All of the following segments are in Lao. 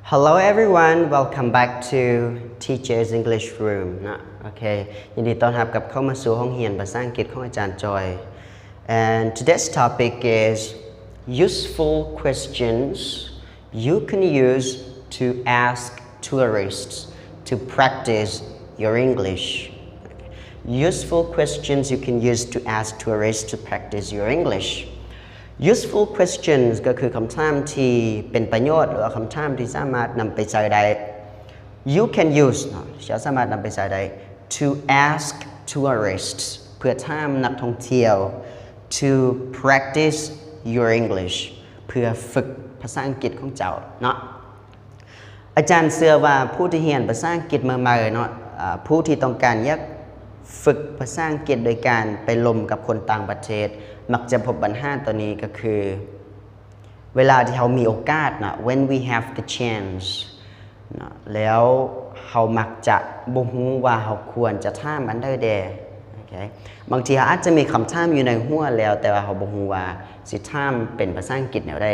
Hello everyone, welcome back to Teacher's English Room ເນາະ. ໂອເຄ ຍິນດີຕ້ອນຮັບກັບເຂົ້າມາສູ່ຫ້ອງຮຽນພາສາອັງກິດຂອງອາຈານຈອຍ. And today's topic is useful questions you can use to ask tourists to practice your English. Useful questions you can use to ask tourists to practice your English. Useful questions ກໍຄືຄຳຖາມທີ່ເປັນປະໂຫຍດ ຫຼືວ່າຄຳຖາມທີ່ສາມາດນຳໄປໃຊ້ໄດ້. You can use ເນາະ ເຈົ້າສາມາດນຳໄປໃຊ້ໄດ້ to ask tourists ເພື່ອຖາມນັກທ່ອງທ່ຽວ to practice your English ເພື່ອຝຶກພາສາອັງກິດຂອງເຈົ້າເນາະ. ອາຈານເຊື່ອວ່າຜູ້ທີ່ຮຽນພາສາອັງກິດໃໝ່ໆເນາະ ອາ ຜູ້ທີ່ຕ້ອງການຢາກຝຶກພາສາອັງກິດໂດຍການໄປລົມກັບຄົນຕ່າງປະເທດ ມັກຈະພົບບັນຫາຕົວນີ້ ກໍຄືເວລາທີ່ເຮົາມີໂອກາດເນາະ when we have the chance ເນາະ ແລ້ວເຮົາມັກຈະບໍ່ຮູ້ວ່າເຮົາຄວນຈະຖາມອັນໃດແດ່. ໂອເຄ ບາງທີເຮົາອາດຈະມີຄຳຖາມຢູ່ໃນຫົວແລ້ວ ແຕ່ວ່າເຮົາບໍ່ຮູ້ວ່າຊິຖາມເປັນພາສາອັງກິດແນວໃດ.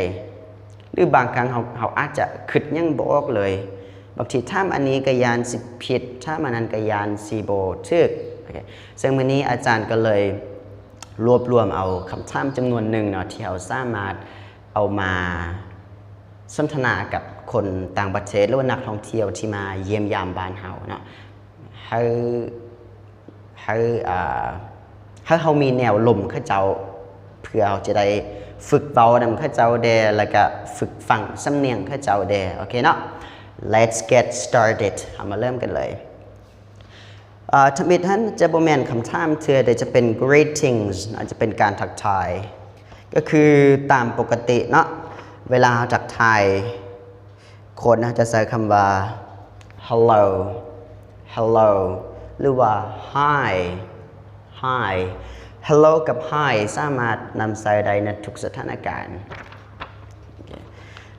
ຫຼືບາງຄັ້ງເຮົາ ເຮົາອາດຈະຄິດຫຍັງບໍ່ອອກເລີຍ. ບາງທີຖາມອັນນີ້ກໍຢ້ານຊິຜິດ, ຖາມອັນນັ້ນກໍຢ້ານຊິບໍ່ຖືກ. ໂອເຄ ເຊິ່ງມື້ນີ້ອາຈານກໍເລີຍລວບລວມເອົາຄຳຖາມຈຳນວນໜຶ່ງເນາະ ທີ່ເຮົາສາມາດເອົາມາສົນທະນາກັບຄົນຕ່າງປະເທດ ຫຼືວ່ານັກທ່ອງທ່ຽວທີ່ມາຢ້ຽມຢາມບ້ານເຮົາເນາະ ໃຫ້ ໃຫ້ ອ່າ ໃຫ້ເຮົາມີແນວລົມເຂົາເຈົ້າ ເພື່ອເຮົາຈະໄດ້ຝຶກເວົ້ານຳເຂົາເຈົ້າແດ່ ແລ້ວກະຝຶກຟັງສຳນຽງເຂົາເຈົ້າແດ່. ໂອເຄເນາະ Let's get started ເຮົາມາເລີ່ມກັນເລີຍ. ອ່າ ທຳອິດຫັ້ນຈະບໍ່ແມ່ນຄຳຖາມເທື່ອ ແຕ່ຈະເປັນ greetings ອາດຈະເປັນການທັກທາຍ ກໍຄືຕາມປົກກະຕິເນາະ ເວລາເຮົາທັກທາຍ ຄົນເຮົາຈະໃຊ້ຄຳວ່າ hello hello ຫຼືວ່າ hi hi. Hello ກັບ hi ສາມາດນຳໃຊ້ໄດ້ໃນທຸກສະຖານະການ ໂອເຄ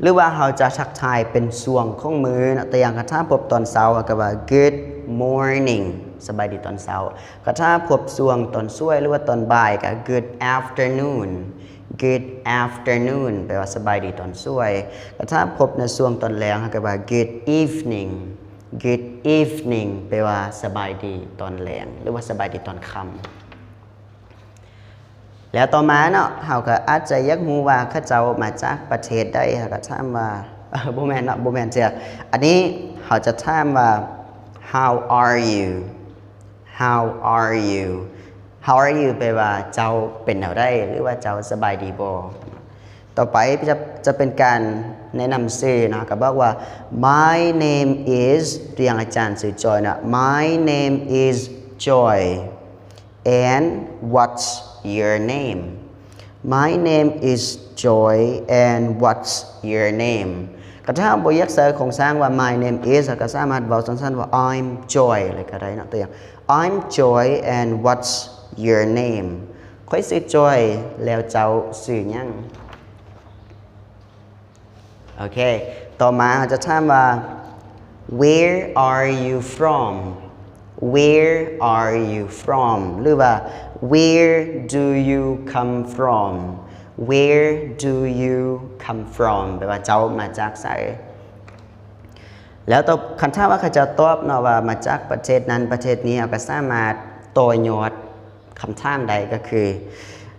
ຫຼືວ່າເຮົາຈະທັກທາຍເປັນຊ່ວງຂອງມື້ເນາະ ຕົວຢ່າງ ຄັນຖ້າພົບຕອນເຊົ້າ ເຮົາກໍວ່າ good morning ສະບາຍດີຕອນເຊົ້າ. ຄັນຖ້າພົບຊ່ວງຕອນສວຍ ຫຼືວ່າຕອນບ່າຍ ກໍ good afternoon good afternoon ແປວ່າສະບາຍດີຕອນສວຍ. ຄັນຖ້າພົບໃນຊ່ວງຕອນແລງ ເຮົາກໍວ່າ good evening good evening ແປວ່າສະບາຍດີຕອນແລງ ຫຼືວ່າສະບາຍດີຕອນຄ່ຳ. ແລ້ວຕໍ່ມາເນາະ ເຮົາກໍອາດຈະຢາກຮູ້ວ່າເຂົາເຈົ້າມາຈາກປະເທດໃດ ເຮົາກໍຖາມວ່າ ເອີ ບໍ່ແມ່ນເນາະ ບໍ່ແມ່ນເທື່ອ. ອັນນີ້ເຮົາຈະຖາມວ່າ how are you how are you how are you ແປວ່າເຈົ້າເປັນແນວໃດ ຫຼືວ່າເຈົ້າສະບາຍດີບໍ່. ຕໍ່ໄປຈະ ຈະເປັນການແນະນຳຊື່ເນາະ ກໍບອກວ່າ my name is ຕົວຢ່າງ ອາຈານຊື່ຈອຍເນາະ my name is Joy and what's your name. My name is Joy and what's your name. ຄັນຖ້າເຮົາບໍ່ຢາກໃຊ້ໂຄງສ້າງວ່າ my name is ເຮົາກໍສາມາດເວົ້າສັ້ນໆວ່າ I'm Joy ເລີຍກໍໄດ້ເນາະ ຕົວຢ່າງ I'm Joy and what's your name. ຂ້ອຍຊື່ຈອຍ ແລ້ວເຈົ້າຊື່ຫຍັງ? ໂອເຄ ຕໍ່ມາເຮົາຈະຖາມວ່າ where are you from where are you from ຫຼືວ່າ where do you come from where do you come from ແປວ່າເຈົ້າມາຈາກໃສ. ແລ້ວຕໍ່ ຄັນຖ້າວ່າເຂົາເຈົ້າຕອບເນາະວ່າມາຈາກປະເທດນັ້ນປະເທດນີ້ ເຮົາກໍສາມາດຕໍ່ຍອດຄຳຖາມໄດ້ ກໍຄື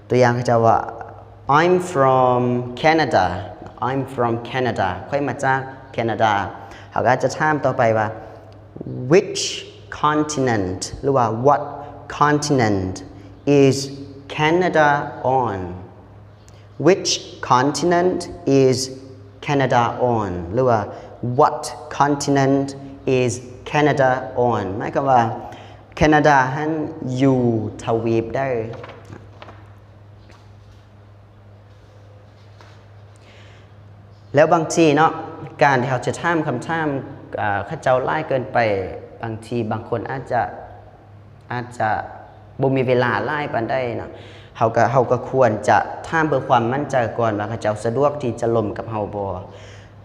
ຕົວຢ່າງເຂົາເຈົ້າວ່າ I'm from Canada I'm from Canada ຂ້ອຍມາຈາກແຄນາດາ. ເຮົາກໍອາດຈະຖາມຕໍ່ໄປວ່າ which continent ຫຼືວ່າ what continent is Canada on which continent is Canada on ຫຼືວ່າ what continent is Canada on ໝາຍຄວາມວ່າແຄນາດາຫັ້ນຢູ່ທະວີບໃດ. ແລ້ວບາງທີເນາະ ການທີ່ເຮົາຈະຖາມຄຳຖາມ ເອີ ເຂົາເຈົ້າຫຼາຍເກີນໄປ ບາງທີບາງຄົນອາດຈະ ອາດຈະບໍ່ມີເວລາຫຼາຍປານໃດເນາະ ເຮົາກໍ ເຮົາກໍຄວນຈະຖາມເພື່ອຄວາມໝັ້ນໃຈກ່ອນວ່າເຂົາເຈົ້າສະດວກທີ່ຈະລົມກັບເຮົາບໍ່.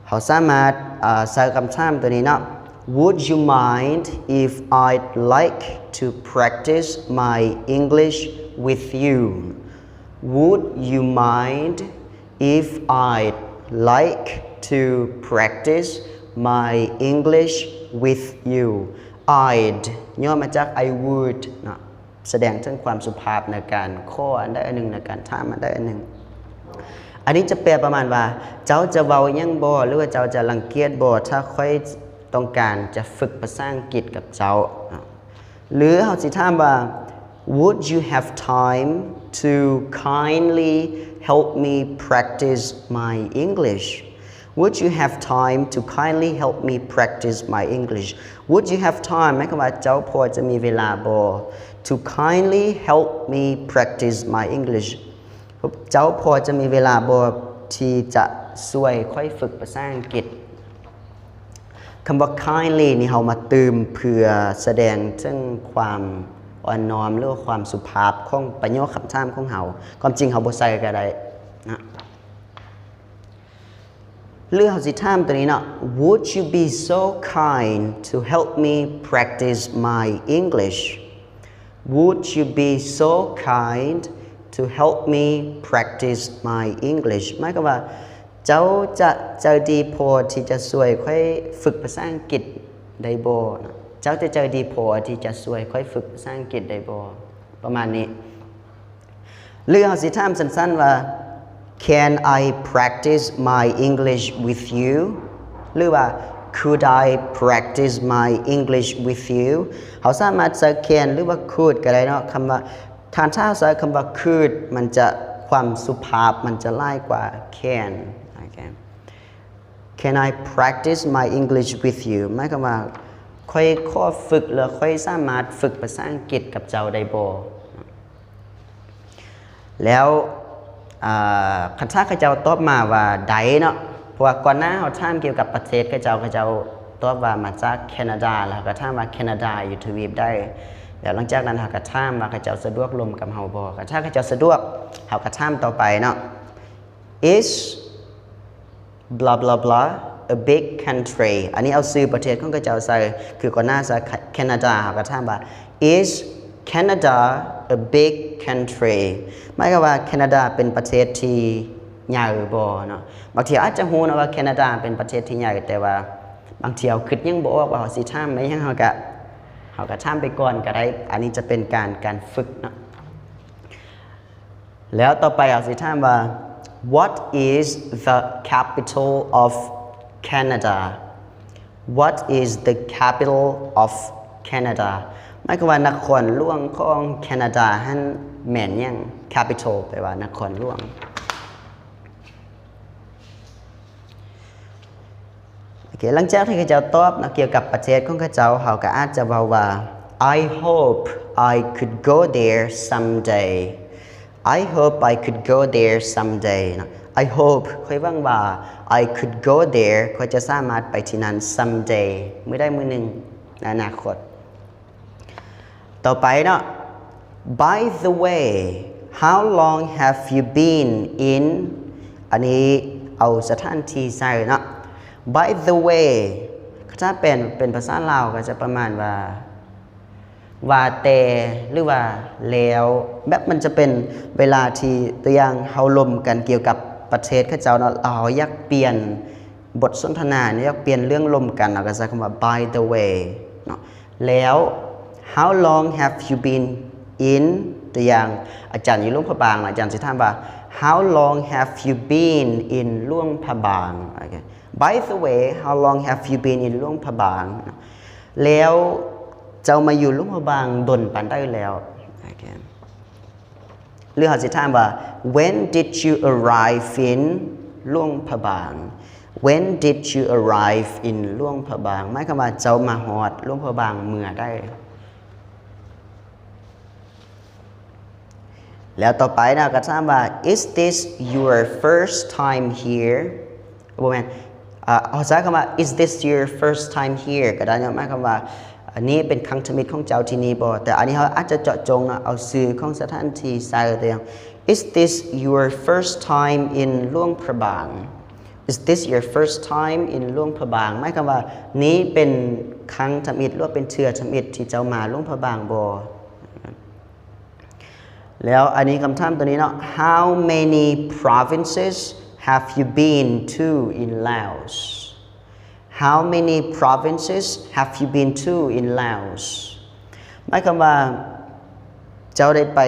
ເຮົາສາມາດ ເອີ ໃຊ້ຄຳຖາມຕົວນີ້ເນາະ Would you mind if I'd like to practice my English with you? Would you mind if I'd like to practice my English with you. I'd ຍ່ອມາຈາກ I would ເນາະ ສະແດງເຖິງຄວາມສຸພາບໃນການຂໍອັນໃດອັນໜຶ່ງ ໃນການຖາມອັນໃດອັນໜຶ່ງ. ອັນນີ້ຈະແປປະມານວ່າ ເຈົ້າຈະເວົ້າຫຍັງບໍ່ ຫຼືວ່າເຈົ້າຈະລັງກຽດບໍ່ ຖ້າຂ້ອຍຕ້ອງການຈະຝຶກພາສາອັງກິດກັບເຈົ້າເນາະ. ຫຼື ເຮົາຊິຖາມວ່າ Would you have time to kindly help me practice my English? Would you have time to kindly help me practice my English? Would you have time ໝາຍຄວາມວ່າ ເຈົ້າພໍຈະມີເວລາບໍ່ to kindly help me practice my English? ເຈົ້າພໍຈະມີເວລາບໍ່ ທີ່ຈະຊ່ວຍຂ້ອຍຝຶກພາສາອັງກິດ? ຄຳວ່າ kindly ນີ້ເຮົາມາຕື່ມເພື່ອສະແດງເຖິງຄວາມອ່ອນນ້ອມ ຫຼືວ່າຄວາມສຸພາບຂອງປະໂຫຍກຄຳຖາມຂອງເຮົາ. ຄວາມຈິງເຮົາບໍ່ໃສ່ກໍໄດ້ນະ. ຫຼືເຮົາຊິຖາມຕົວນີ້ເນາະ Would you be so kind to help me practice my English? Would you be so kind to help me practice my English? ໝາຍຄວາມວ່າ ເຈົ້າຈະໃຈດີພໍທີ່ຈະຊ່ວຍຂ້ອຍຝຶກພາສາອັງກິດໄດ້ບໍ່ນະ? ເຈົ້າຈະໃຈດີພໍທີ່ຈະຊ່ວຍຂ້ອຍຝຶກພາສາອັງກິດໄດ້ບໍ່? ປະມານນີ້. ຫຼືເຮົາຊິຖາມສັ້ນໆວ່າ Can I practice my English with you? ຫຼືວ່າ Could I practice my English with you? ເຮົາສາມາດໃຊ້ can ຫຼືວ່າ could ກໍໄດ້ເນາະ. ຄຳວ່າ ຖ້າ ຖ້າເຮົາໃຊ້ຄຳວ່າ could ມັນຈະ ຄວາມສຸພາບມັນຈະຫຼາຍກວ່າ can. ໂອເຄ. Can I practice my English with you? ໝາຍຄວາມວ່າ ຂ້ອຍຂໍຝຶກ ຫຼື ຂ້ອຍສາມາດຝຶກພາສາອັງກິດກັບເຈົ້າໄດ້ບໍ່? ແລ້ວ ອາ ຄັນຖ້າເຂົາເຈົ້າຕອບມາວ່າ ໄດ້ເນາະ ເພາະວ່າກ່ອນໜ້າເຮົາຖາມກ່ຽວກັບປະເທດເຂົາເຈົ້າ ເຂົາເຈົ້າຕອບວ່າມາຈາກແຄນາດາ ແລ້ວເຮົາກໍຖາມວ່າ Canada ຢູ່ທະວີບໃດ? ແລ້ວຫຼັງຈາກນັ້ນເຮົາກໍຖາມວ່າເຂົາເຈົ້າສະດວກລົມກັບເຮົາບໍ່? ຄັນຖ້າເຂົາເຈົ້າສະດວກ ເຮົາກໍຖາມຕໍ່ໄປເນາະ Is blah blah blah a big country? ອັນນີ້ເອົາຊື່ປະເທດຂອງເຂົາເຈົ້າໃສ່ ຄືກ່ອນໜ້າໃສ່ Canada ເຮົາກໍຖາມວ່າ Is Canada a big country? ໝາຍຄວາມວ່າ Canada ເປັນປະເທດທີ່ໃຫຍ່ບໍ່ເນາະ? ບາງທີອາດຈະຮູ້ເນາະວ່າ Canada ເປັນປະເທດທີ່ໃຫຍ່ ແຕ່ວ່າບາງທີເຮົາຄິດຫຍັງບໍ່ອອກວ່າເຮົາຊິຖາມແມ່ນຫຍັງ ເຮົາກໍ ເຮົາກໍຖາມໄປກ່ອນກໍໄດ້. ອັນນີ້ຈະເປັນການ ການຝຶກເນາະ. ແລ້ວຕໍ່ໄປເຮົາຊິຖາມວ່າ What is the capital of Canada? What is the capital of Canada? ໝາຍຄວາມວ່ານະຄອນຫຼວງຂອງແຄນາດາຫັ້ນແມ່ນຫຍັງ? Capital ແປວ່ານະຄອນຫຼວງ. ໂອເຄ ຫຼັງຈາກທີ່ເຂົາເຈົ້າຕອບເນາະ ກ່ຽວກັບປະເທດຂອງເຂົາເຈົ້າ ເຮົາກໍອາດຈະເວົ້າວ່າ I hope I could go there someday. I hope I could go there someday ເນາະ. I hope ຂ້ອຍຫວັງວ່າ I could go there ຂ້ອຍຈະສາມາດໄປທີ່ນັ້ນ someday ມື້ໃດມື້ໜຶ່ງໃນອະນາຄົດ. ຕໍ່ໄປເນາະ By the way, how long have you been in? ອັນນີ້ເອົາສະຖານທີ່ໃສ່ເນາະ. By the way ຖ້າແປເປັນພາສາລາວກໍຈະປະມານວ່າ ວ່າແຕ່ ຫຼືວ່າແລ້ວ ແບບມັນຈະເປັນເວລາທີ່ ຕົວຢ່າງ ເຮົາລົມກັນກ່ຽວກັບປະເທດເຂົາເຈົ້າເນາະ ແລ້ວເຮົາຢາກປ່ຽນບົດສົນທະນາ ຢາກປ່ຽນເລື່ອງລົມກັນ ເຮົາກໍໃຊ້ຄຳວ່າ By the way ເນາະ. ແລ້ວ How long have you been in? ຕົວຢ່າງ ອາຈານຢູ່ຫຼວງພະບາງ ອາຈານຊິຖາມວ່າ How long have you been in ຫຼວງພະບາງ? ໂອເຄ By the way, how long have you been in ຫຼວງພະບາງ? ແລ້ວເຈົ້າມາຢູ່ຫຼວງພະບາງດົນປານໃດແລ້ວ? ໂອເຄ ຫຼືເຮົາຊິຖາມວ່າ When did you arrive in ຫຼວງພະບາງ? When did you arrive in ຫຼວງພະບາງ? ໝາຍຄວາມວ່າເຈົ້າມາຮອດຫຼວງພະບາງເມື່ອໃດ? ແລ້ວຕໍ່ໄປນະ ກໍຖາມວ່າ Is this your first time here? ບໍ່ແມ່ນ ເອີ ເຮົາໃຊ້ຄຳວ່າ Is this your first time here? ກໍໄດ້ເນາະ ໝາຍຄວາມວ່າ ອັນນີ້ເປັນຄັ້ງທຳອິດຂອງເຈົ້າທີ່ນີ້ບໍ່? ແຕ່ອັນນີ້ເຮົາອາດຈະເຈາະຈົງເນາະ ເອົາຊື່ຂອງສະຖານທີ່ໃສ່ ຕົວຢ່າງ Is this your first time in ຫຼວງພະບາງ? Is this your first time in ຫຼວງພະບາງ? ໝາຍຄວາມວ່າ ນີ້ເປັນຄັ້ງທຳອິດ ຫຼືວ່າເປັນເທື່ອທຳອິດທີ່ເຈົ້າມາຫຼວງພະບາງບໍ່? ແລ້ວອັນນີ້ຄຳຖາມຕົວນີ້ເນາະ How many provinces have you been to in Laos? How many provinces have you been to in Laos? ໝາຍຄວາມວ່າ ເຈົ້າໄດ້ໄປ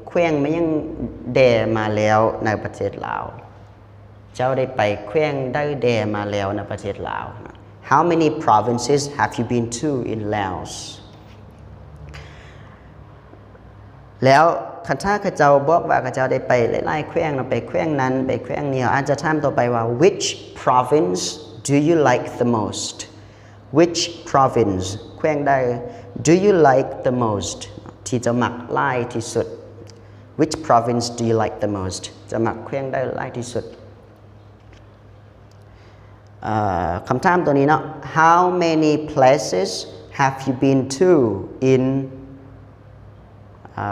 ແຂວງມາຫຍັງແດ່ມາແລ້ວໃນປະເທດລາວ? ເຈົ້າໄດ້ໄປແຂວງໃດແດ່ມາແລ້ວໃນປະເທດລາວ? How many provinces have you been to in Laos? ແລ້ວຄັນຖ້າເຂົາເຈົ້າບອກວ່າເຂົາເຈົ້າໄດ້ໄປຫຼາຍໆແຂວງເນາະ ໄປແຂວງນັ້ນ ໄປແຂວງນີ້ ເຮົາອາດຈະຖາມຕໍ່ໄປວ່າ Which province do you like the most? Which province ແຂວງໃດ do you like the most ທີ່ເຈົ້າມັກຫຼາຍທີ່ສຸດ? Which province do you like the most? ເຈົ້າມັກແຂວງໃດຫຼາຍທີ່ສຸດ? ເອີ ຄຳຖາມຕົວນີ້ເນາະ How many places have you been to in ເອີ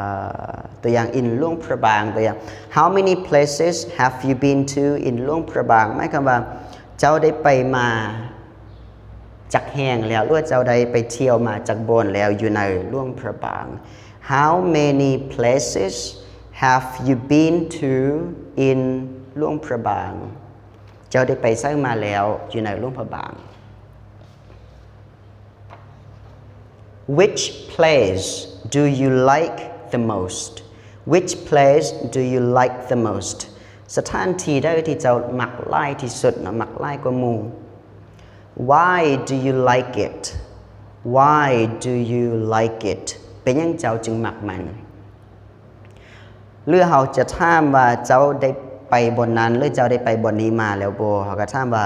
ຕົວຢ່າງ in ຫຼວງພະບາງ ຕົວຢ່າງ How many places have you been to in ຫຼວງພະບາງ? ໝາຍຄວາມວ່າ ເຈົ້າໄດ້ໄປມາຈັກແຫ່ງແລ້ວ ຫຼືວ່າເຈົ້າໄດ້ໄປທ່ຽວມາຈັກບ່ອນແລ້ວຢູ່ໃນຫຼວງພະບາງ? How many places have you been to in ຫຼວງພະບາງ? ເຈົ້າໄດ້ໄປໃສມາແລ້ວຢູ່ໃນຫຼວງພະບາງ? Which place do you like the most? Which place do you like the most? ສະຖານທີ່ໃດທີ່ເຈົ້າມັກຫຼາຍທີ່ສຸດເນາະ ມັກຫຼາຍກວ່າໝູ່? Why do you like it? Why do you like it? ເປັນຫຍັງເຈົ້າຈຶ່ງມັກມັນ? ຫຼືເຮົາຈະຖາມວ່າ ເຈົ້າໄດ້ໄປບ່ອນນັ້ນ ຫຼືເຈົ້າໄດ້ໄປບ່ອນນີ້ມາແລ້ວບໍ່? ເຮົາກໍຖາມວ່າ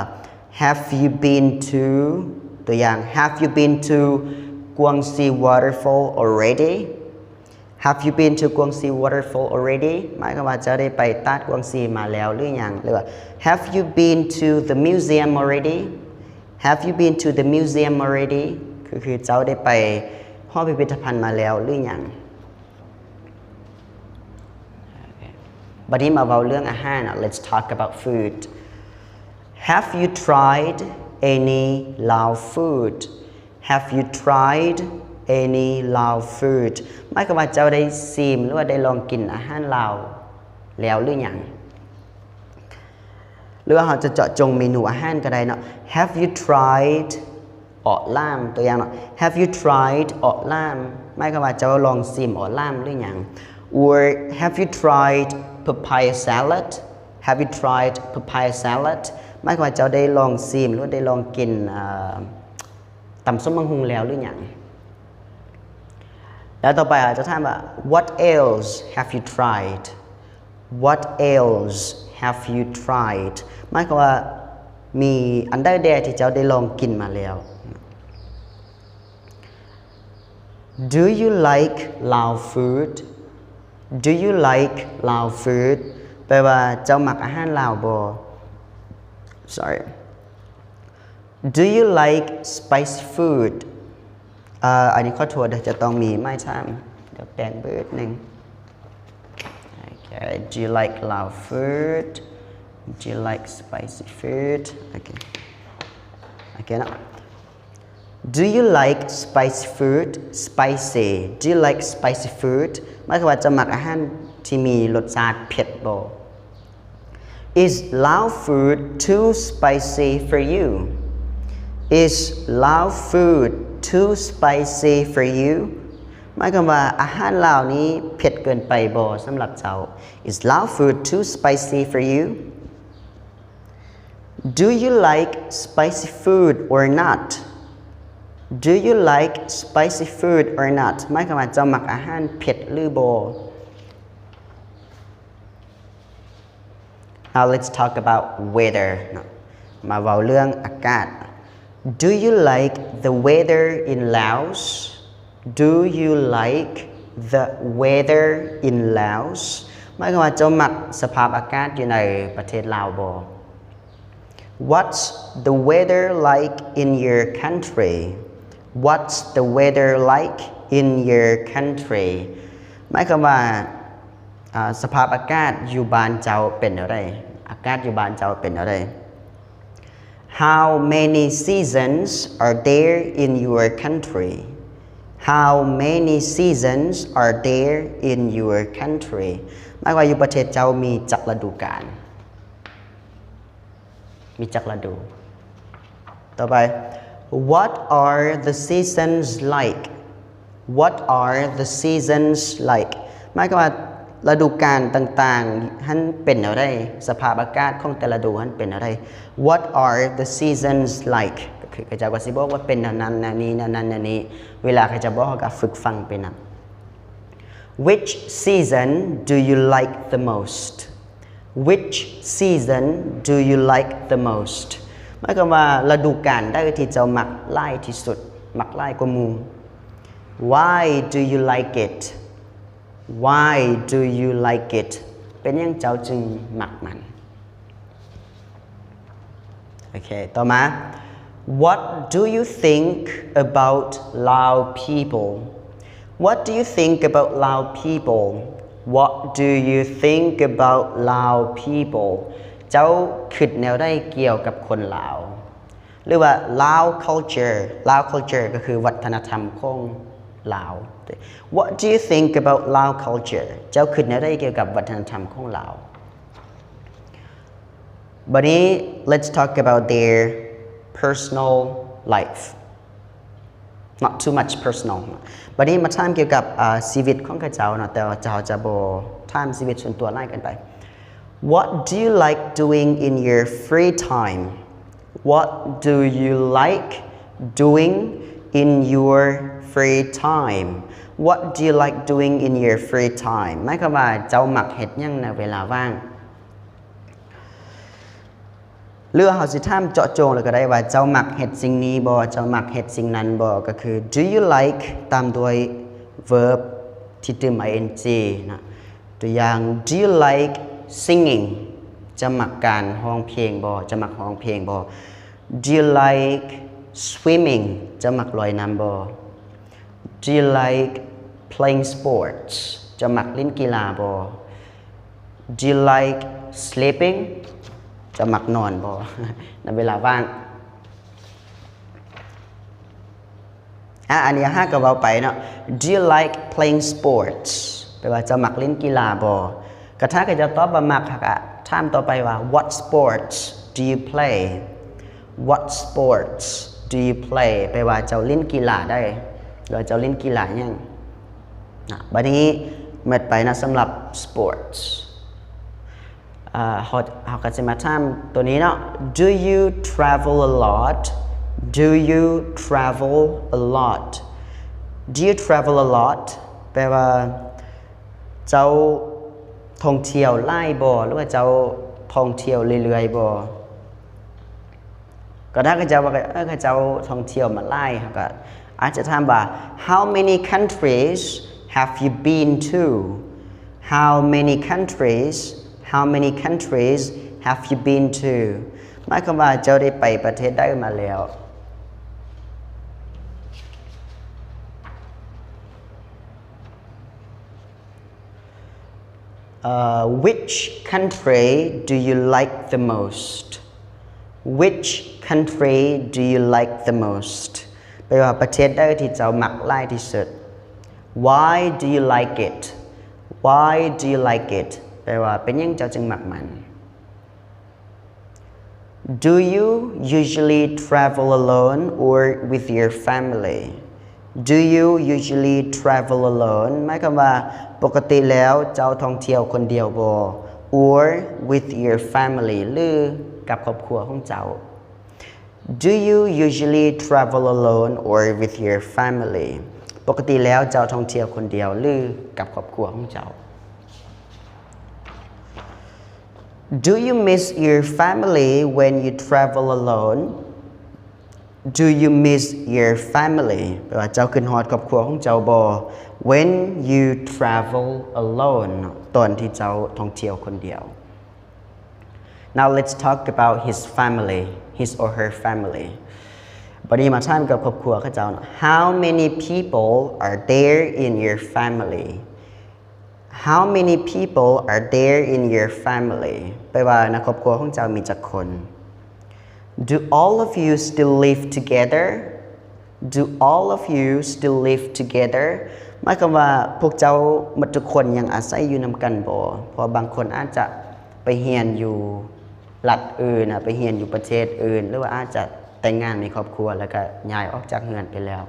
Have you been to ຕົວຢ່າງ Have you been to Guangxi Waterfall already? Have you been to Guangxi Waterfall already? ໝາຍຄວາມວ່າ ເຈົ້າໄດ້ໄປຕາດກວາງຊີມາແລ້ວຫຼືຍັງ? ຫຼືວ່າ Have you been to the museum already? Have you been to the museum already? ຄື ຄືເຈົ້າໄດ້ໄປຫໍພິພິທະພັນມາແລ້ວຫຼືຍັງ? ບັດນີ້ມາເວົ້າເລື່ອງອາຫານເນາະ Let's talk about food. Have you tried any Lao food? Have you tried any Lao food? ໝາຍຄວາມວ່າເຈົ້າໄດ້ຊີມ ຫຼືວ່າໄດ້ລອງກິນອາຫານລາວແລ້ວຫຼືຍັງ? ຫຼືວ່າເຮົາຈະເຈາະຈົງເມນູອາຫານກໍໄດ້ເນາະ Have you tried ເອາະຫຼາມ? ຕົວຢ່າງເນາະ Have you tried ເອາະຫຼາມ? ໝາຍຄວາມວ່າເຈົ້າລອງຊີມເອາະຫຼາມຫຼືຍັງ? Or have you tried papaya salad? Have you tried papaya salad? ໝາຍຄວາມວ່າເຈົ້າໄດ້ລອງຊີມ ຫຼືໄດ້ລອງກິນ ເອີ ຕຳສົ້ມບັກຫຸ່ງແລ້ວຫຼືຍັງ? ແລ້ວຕໍ່ໄປເຮົາຈະຖາມວ່າ What else have you tried? What else have you tried? ໝາຍຄວາມວ່າມີອັນໃດແດ່ທີ່ເຈົ້າໄດ້ລອງກິນມາແລ້ວ? Do you like Lao food? Do you like Lao food? ແປວ່າ ເຈົ້າມັກອາຫານລາວບໍ່? Sorry. Do you like spicy food? ເອີ ອັນນີ້ຂໍໂທດເດີ ຈະຕ້ອງມີໄມ້ຖາມ ດຽວແປງບຶດໜຶ່ງ. Okay. Do you like Lao food? Do you like spicy food? Okay. Okay ເນາະ. Do you like spicy food? Spicy. Do you like spicy food? ໝາຍຄວາມວ່າ ເຈົ້າມັກອາຫານທີ່ມີລົດຊາດເຜັດບໍ່? Is Lao food too spicy for you? Is Lao food too spicy for you? ໝາຍຄວາມວ່າ ອາຫານລາວນີ້ເຜັດເກີນໄປບໍ່ສຳລັບເຈົ້າ? Is Lao food too spicy for you? Do you like spicy food or not? Do you like spicy food or not? ໝາຍຄວາມວ່າ ເຈົ້າມັກອາຫານເຜັດຫຼືບໍ່? Now let's talk about weather ເນາະ ມາເວົ້າເລື່ອງອາກາດ. Do you like the weather in Laos? Do you like the weather in Laos? ໝາຍຄວາມວ່າ ເຈົ້າມັກສະພາບອາກາດຢູ່ໃນປະເທດລາວບໍ່? What's the weather like in your country? What's the weather like in your country? ໝາຍຄວາມວ່າ ອາ ສະພາບອາກາດຢູ່ບ້ານເຈົ້າເປັນແນວໃດ? ອາກາດຢູ່ບ້ານເຈົ້າເປັນແນວໃດ? How many seasons are there in your country? How many seasons are there in your country? ໝາຍວ່າຢູ່ປະເທດເຈົ້າມີຈັກລະດູການ? ມີຈັກລະດູ? ຕໍ່ໄປ What are the seasons like? What are the seasons like? ໝາຍຄວາມວ່າລະດູການຕ່າງໆຫັ້ນເປັນແນວໃດ? ສະພາບອາກາດຂອງແຕ່ລະດູຫັ້ນເປັນແນວໃດ? What are the seasons like? ກໍຄືເຂົາເຈົ້າກໍຊິບອກວ່າເປັນແນວນັ້ນແນວນີ້ ແນວນັ້ນແນວນີ້ ເວລາເຂົາເຈົ້າບອກ ເຮົາກໍຝຶກຟັງໄປນຳ. Which season do you like the most? Which season do you like the most? ໝາຍຄວາມວ່າລະດູການໃດທີ່ເຈົ້າມັກຫຼາຍທີ່ສຸດ, ມັກຫຼາຍກວ່າໝູ່? Why do you like it? Why do you like it? ເປັນຫຍັງເຈົ້າຈຶ່ງມັກມັນ? ໂອເຄ ຕໍ່ມາ What do you think about Lao people? What do you think about Lao people? What do you think about Lao people? ເຈົ້າຄິດແນວໃດກ່ຽວກັບຄົນລາວ? ຫຼືວ່າ Lao culture, Lao culture ກໍຄືວັດທະນະທຳຂອງລາວ. What do you think about Lao culture? ເຈົ້າຄິດແນວໃດກ່ຽວກັບວັດທະນະທຳຂອງລາວ? But let's talk about their personal life. Not too much personal. ບັດນີ້ມາຖາມກ່ຽວກັບ ອາ ຊີວິດຂອງເຂົາເຈົ້າເນາະ, ແຕ່ວ່າເຮົາຈະບໍ່ຖາມຊີວິດສ່ວນຕົວຫຼາຍເກີນໄປ. What do you like doing in your free time? What do you like doing in your free time? What do you like doing in your free time? ໝາຍຄວາມວ່າເຈົ້າມັກເຮັດຫຍັງໃນເວລາວ່າງ? ຫຼືວ່າເຮົາຊິຖາມເຈາະຈົງເລີຍກໍໄດ້ວ່າ ເຈົ້າມັກເຮັດສິ່ງນີ້ບໍ່? ເຈົ້າມັກເຮັດສິ່ງນັ້ນບໍ່? ກໍຄື Do you like ຕາມດ້ວຍ verb ທີ່ຕື່ມ ing ນະ. ຕົວຢ່າງ Do you like singing? ເຈົ້າມັກການຮ້ອງເພງບໍ່? ເຈົ້າມັກຮ້ອງເພງບໍ່? Do you like swimming? ເຈົ້າມັກລອຍນ້ຳບໍ່? Do you like playing sports? ເຈົ້າມັກຫຼິ້ນກິລາບໍ່? Do you like sleeping? ເຈົ້າມັກນອນບໍ່ ໃນເວລາວ່າງ? ອາ ອັນນີ້ເຮົາກໍເວົ້າໄປເນາະ. Do you like playing sports? ແປວ່າເຈົ້າມັກຫຼິ້ນກິລາບໍ່? ກໍຖ້າເຂົາເຈົ້າຕອບວ່າມັກ ເຮົາກໍຖາມຕໍ່ໄປວ່າ What sports do you play? What sports do you play? ແປວ່າເຈົ້າຫຼິ້ນກິລາໃດ ຫຼືວ່າເຈົ້າຫຼິ້ນກິລາຫຍັງນະ. ບັດນີ້ໝົດໄປນະ ສຳລັບ sports. ເຮົາ ເຮົາກໍຊິມາຖາມຕົວນີ້ເນາະ. Do you travel a lot? Do you travel a lot? Do you travel a lot? ແປວ່າ ເຈົ້າທ່ອງທ່ຽວຫຼາຍບໍ່ ຫຼືວ່າເຈົ້າທ່ອງທ່ຽວເລື້ອຍໆບໍ່? ກໍຖ້າເຂົາເຈົ້າວ່າ ເອີ ເຂົາເຈົ້າທ່ອງທ່ຽວມາຫຼາຍ ເຮົາກໍອາດຈະຖາມວ່າ How many countries have you been to? How many countries? How many countries have you been to? ໝາຍຄວາມວ່າເຈົ້າໄດ້ໄປປະເທດໃດມາແລ້ວ? Uh, which country do you like the most? Which country do you like the most? ແປວ່າປະເທດໃດທີ່ເຈົ້າມັກຫຼາຍທີ່ສຸດ? Why do you like it? Why do you like it? ແປວ່າເປັນຫຍັງເຈົ້າຈຶ່ງມັກມັນ? Do you usually travel alone or with your family? Do you usually travel alone? ໝາຍຄວາມວ່າ ປົກກະຕິແລ້ວເຈົ້າທ່ອງທ່ຽວຄົນດຽວບໍ່ or with your family ຫຼືກັບຄອບຄົວຂອງເຈົ້າ? Do you usually travel alone or with your family? ປົກກະຕິແລ້ວເຈົ້າທ່ອງທ່ຽວຄົນດຽວ ຫຼືກັບຄອບຄົວຂອງເຈົ້າ? Do you miss your family when you travel alone? Do you miss your family? ແປວ່າເຈົ້າຄິດຮອດຄອບຄົວຂອງເຈົ້າບໍ່ when you travel alone? ຕອນທີ່ເຈົ້າທ່ອງທ່ຽວຄົນດຽວ. Now let's talk about his family, his or her family. ບັດນີ້ມາຖາມກັບຄອບຄົວເຂົາເຈົ້າເນາະ. How many people are there in your family? How many people are there in your family? ແປວ່າໃນຄອບຄົວຂອງເຈົ້າມີຈັກຄົນ? Do all of you still live together? Do all of you still live together? ໝາຍຄວາມວ່າພວກເຈົ້າໝົດທຸກຄົນຍັງອາໄສຢູ່ນຳກັນບໍ່? ເພາະວ່າບາງຄົນອາດຈະໄປຮຽນຢູ່ລັດອື່ນນະ, ໄປຮຽນຢູ່ປະເທດອື່ນ ຫຼືວ່າອາດຈະແຕ ແຕ່ງງານມີຄອບຄົວ ແລ້ວກໍຍ້າຍອອກຈາກເຮືອນໄປແລ້ວ.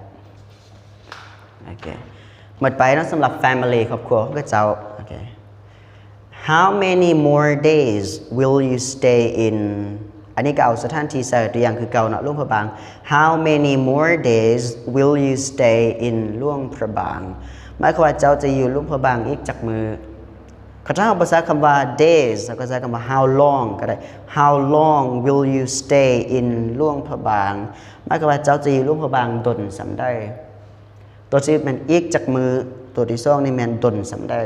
ໂອເຄ ໝົດໄປເນາະ ສຳລັບ family ຄອບຄົວຂອງເຂົາເຈົ້າ. ໂອເຄ How many more days will you stay in? ອັນນີ້ກໍເອົາສະຖານທີ່ໃສ່ຕົວຢ່າງຄືເກົ່າເນາະ ຫຼວງພະບາງ. How many more days will you stay in ຫຼວງພະບາງ? ໝາຍຄວາມວ່າເຈົ້າຈະຢູ່ຫຼວງພະບາງອີກຈັກມື້? ຄັນຖ້າເຮົາບໍ່ໃຊ້ຄຳວ່າ days ເຮົາກໍໃຊ້ຄຳວ່າ how long ກໍໄດ້. How long will you stay in ຫຼວງພະບາງ? ໝາຍຄວາມວ່າເຈົ້າຈະຢູ່ຫຼວງພະບາງດົນສ່ຳໃດ? ຕົວທີ່ແມ່ນອີກຈັກມື້, ຕົວທີ່ສອງນີ້ແມ່ນດົນສ່ຳໃດ?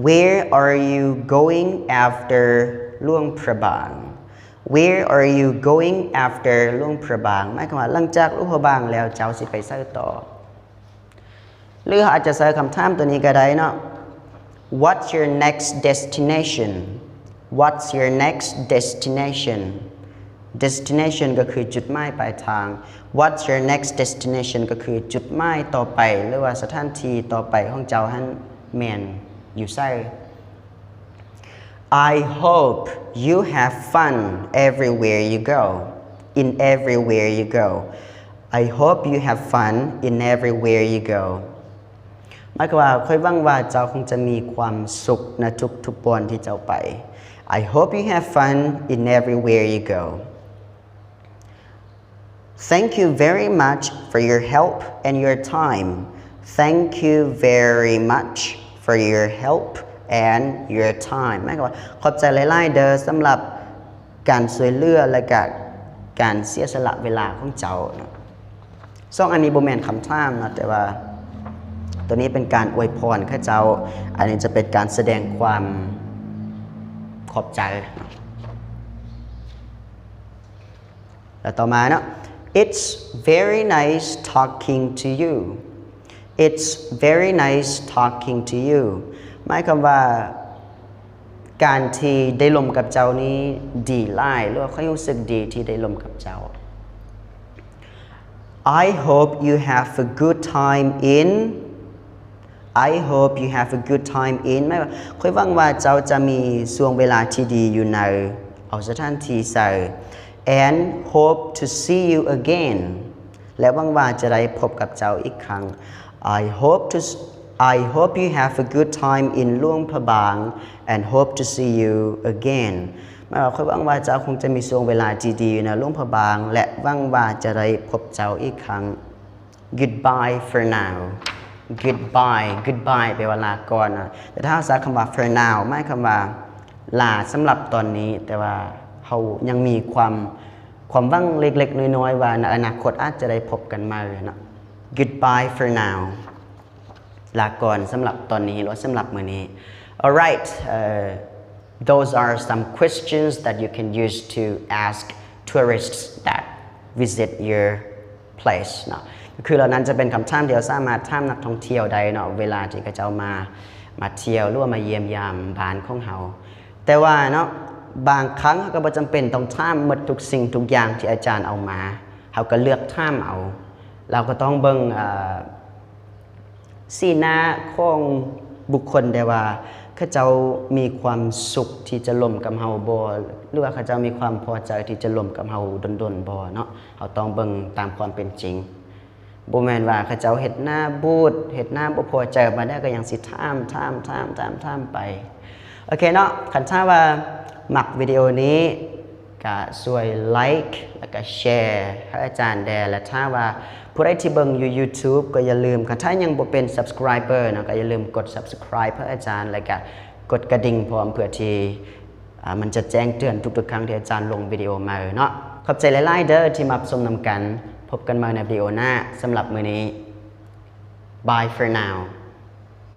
Where are you going after ຫຼວງພະບາງ? Where are you going after ຫຼວງພະບາງ? ໝາຍຄວາມວ່າຫຼັງຈາກຫຼວງພະບາງແລ້ວເຈົ້າຊິໄປໃສຕໍ່? ຫຼືເຮົາອາດຈະໃຊ້ຄຳຖາມຕົວນີ້ກໍໄດ້ເນາະ What's your next destination? What's your next destination? Destination ກໍຄືຈຸດໝາຍປາຍທາງ. What's your next destination? ກໍຄືຈຸດໝາຍຕໍ່ໄປ ຫຼືວ່າສະຖານທີ່ຕໍ່ໄປຂອງເຈົ້າຫັ້ນແມ່ນຢູ່ໃສ? I hope you have fun everywhere you go. In everywhere you go. I hope you have fun in everywhere you go. ໝາຍຄວາມວ່າ ຂ້ອຍຫວັງວ່າເຈົ້າຄົງຈະມີຄວາມສຸກໃນທຸກໆບ່ອນທີ່ເຈົ້າໄປ. I hope you have fun in everywhere you go. Thank you very much for your help and your time. Thank you very much for your help and your time. ໝາຍຄວາມວ່າ ຂອບໃຈຫຼາຍໆເດີ້ ສຳລັບການຊ່ວຍເຫຼືອ ແລະກະການເສຍສະຫຼະເວລາຂອງເຈົ້າເນາະ. ສອງອັນນີ້ບໍ່ແມ່ນຄຳຖາມເນາະ ແຕ່ວ່າຕົວນີ້ເປັນການອວຍພອນເຂົາເຈົ້າ. ອັນນີ້ຈະເປັນການສະແດງຄວາມຂອບໃຈເນາະ. ແລ້ວຕໍ່ມາເນາະ It's very nice talking to you. It's very nice talking to you. ໝາຍຄວາມວ່າ ການທີ່ໄດ້ລົມກັບເຈົ້ານີ້ດີຫຼາຍ ຫຼືວ່າຂ້ອຍຮູ້ສຶກດີທີ່ໄດ້ລົມກັບເຈົ້າ. I hope you have a good time in I hope you have a good time in ໝາຍວ່າ ຂ້ອຍຫວັງວ່າເຈົ້າຈະມີຊ່ວງເວລາທີ່ດີຢູ່ໃນ ເອົາສະຖານທີ່ໃສ່ and hope to see you again ແລະຫວັງວ່າຈະໄດ້ພົບກັບເຈົ້າອີກຄັ້ງ. I hope to I hope you have a good time in ຫຼວງພະບາງ and hope to see you again ໝາຍວ່າ ຂ້ອຍຫວັງວ່າເຈົ້າຄົງຈະມີຊ່ວງເວລາທີ່ດີຢູ່ໃນຫຼວງພະບາງ ແລະຫວັງວ່າຈະໄດ້ພົບເຈົ້າອີກຄັ້ງ. Goodbye for now. Goodbye. Goodbye ແປວ່າລາກ່ອນເນາະ ແຕ່ຖ້າເຮົາໃຊ້ຄຳວ່າ for now ໝາຍຄວາມວ່າລາສຳລັບຕອນນີ້ ແຕ່ວ່າເຮົາຍັງມີຄວາມ ຄວາມຫວັງເລັກໆນ້ອຍໆວ່າໃນອະນາຄົດອາດຈະໄດ້ພົບກັນໃໝ່ເນາະ. Goodbye for now. ລາກ່ອນສຳລັບຕອນນີ້ ຫຼືວ່າສຳລັບມື້ນີ້. Alright, uh, those are some questions that you can use to ask tourists that visit your place ເນາະ. ກໍຄືເຫຼົ່ານັ້ນຈະເປັນຄຳຖາມທີ່ເຮົາສາມາດຖາມນັກທ່ອງທ່ຽວໄດ້ເນາະ ເວລາທີ່ເຂົາເຈົ້າມາ ມາທ່ຽວ ຫຼືວ່າມາຢ້ຽມຢາມບ້ານຂອງເຮົາ. ແຕ່ວ່າເນາະ ບາງຄັ້ງເຮົາກໍບໍ່ຈຳເປັນຕ້ອງຖາມໝົດທຸກສິ່ງທຸກຢ່າງທີ່ອາຈານເອົາມາ ເຮົາກໍເລືອກຖາມເອົາ. ເຮົາກໍຕ້ອງເບິ່ງ ເອີ ສີໜ້າຂອງບຸກຄົນໄດ້ວ່າ ເຂົາເຈົ້າມີຄວາມສຸກທີ່ຈະລົມກັບເຮົາບໍ່ ຫຼືວ່າເຂົາເຈົ້າມີຄວາມພໍໃຈທີ່ຈະລົມກັບເຮົາດົນໆບໍ່ເນາະ. ເຮົາຕ້ອງເບິ່ງຕາມຄວາມເປັນຈິງ ບໍ່ແມ່ນວ່າເຂົາເຈົ້າເຮັດໜ້າບູດ ເຮັດໜ້າບໍ່ພໍໃຈ ບາດນີ້ກໍຍັງຊິຖາມ ຖາມ ຖາມ ຖາມ ຖາມໄປ. ໂອເຄເນາະ ຄັນຖ້າວ່າມັກວິດີໂອນີ້ ກະຊ່ວຍໄລຄ໌ ແລ້ວກະແຊໃຫ້ອາຈານແດ່ ແລະຖ້າວ່າຜູ້ໃດທີ່ເບິ່ງຢູ່ YouTube ກໍຢ່າລືມ ຄັນຖ້າຍັງບໍ່ເປັນ subscriber ເນາະ ກໍຢ່າລືມກົດ subscribe ໃຫ້ອາຈານ ແລ້ວກະກົດກະດິ່ງພ້ອມ ເພື່ອທີ່ ອາ ມັນຈະແຈ້ງເຕືອນທຸກໆຄັ້ງທີ່ອາຈານລົງວິດີໂອໃໝ່ເນາະ. ຂອບໃຈຫຼາຍໆເດີ້ທີ່ມາຊົມນຳກັນ. ພົບກັນໃໝ່ໃນວິດີໂອໜ້າ. ສຳລັບມື້ນີ້ Bye for now.